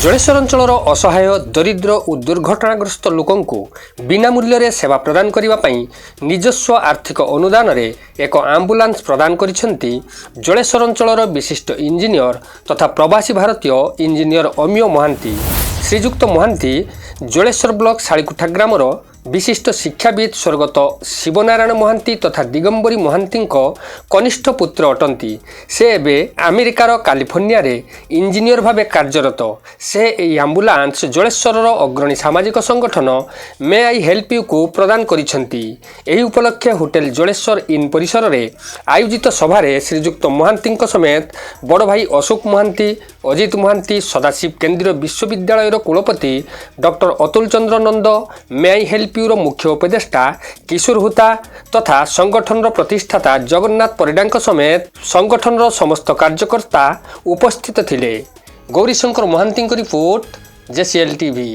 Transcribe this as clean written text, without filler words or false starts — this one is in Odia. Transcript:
ଜଳେଶ୍ୱର ଅଞ୍ଚଳର ଅସହାୟ, ଦରିଦ୍ର ଓ ଦୁର୍ଘଟଣାଗ୍ରସ୍ତ ଲୋକଙ୍କୁ ବିନା ମୂଲ୍ୟରେ ସେବା ପ୍ରଦାନ କରିବା ପାଇଁ ନିଜସ୍ୱ ଆର୍ଥିକ ଅନୁଦାନରେ ଏକ ଆମ୍ବୁଲାନ୍ସ ପ୍ରଦାନ କରିଛନ୍ତି ଜଳେଶ୍ୱର ଅଞ୍ଚଳର ବିଶିଷ୍ଟ ଇଞ୍ଜିନିୟର ତଥା ପ୍ରବାସୀ ଭାରତୀୟ ଇଞ୍ଜିନିୟର ଅମିୟ ମହାନ୍ତି। ଶ୍ରୀଯୁକ୍ତ ମହାନ୍ତି ଜଳେଶ୍ୱର ବ୍ଲକ ଶାଳିକୁଠା ଗ୍ରାମର ବିଶିଷ୍ଟ ଶିକ୍ଷାବିତ୍ ସ୍ୱର୍ଗତ ଶିବନାରାୟଣ ମହାନ୍ତି ତଥା ଦିଗମ୍ବରୀ ମହାନ୍ତିଙ୍କ କନିଷ୍ଠ ପୁତ୍ର ଅଟନ୍ତି। ସେ ଏବେ ଆମେରିକାର କାଲିଫର୍ଣ୍ଣିଆରେ ଇଞ୍ଜିନିୟର ଭାବେ କାର୍ଯ୍ୟରତ। ସେ ଏହି ଆମ୍ବୁଲାନ୍ସ ଜଳେଶ୍ୱରର ଅଗ୍ରଣୀ ସାମାଜିକ ସଂଗଠନ ମେ I help ୟୁକୁ ପ୍ରଦାନ କରିଛନ୍ତି। ଏହି ଉପଲକ୍ଷେ ହୋଟେଲ ଜଳେଶ୍ୱର ଇନ୍ ପରିସରରେ ଆୟୋଜିତ ସଭାରେ ଶ୍ରୀଯୁକ୍ତ ମହାନ୍ତିଙ୍କ ସମେତ ବଡ଼ ଭାଇ ଅଶୋକ ମହାନ୍ତି, ଅଜିତ ମହାନ୍ତି, ସଦାଶିବ କେନ୍ଦ୍ରୀୟ ବିଶ୍ୱବିଦ୍ୟାଳୟର କୁଳପତି doctor Atul Chandra Nanda, May I help your ମୁଖ୍ୟ ଉପଦେଷ୍ଟା କିଶୋର ହୋତା ତଥା ସଂଗଠନର ପ୍ରତିଷ୍ଠାତା ଜଗନ୍ନାଥ ପରିଡ଼ାଙ୍କ ସମେତ ସଂଗଠନର ସମସ୍ତ କାର୍ଯ୍ୟକର୍ତ୍ତା ଉପସ୍ଥିତ ଥିଲେ। ଗୌରୀଶଙ୍କର ମହାନ୍ତିଙ୍କ ରିପୋର୍ଟ, ଜେସିଏଲ୍ ଟିଭି।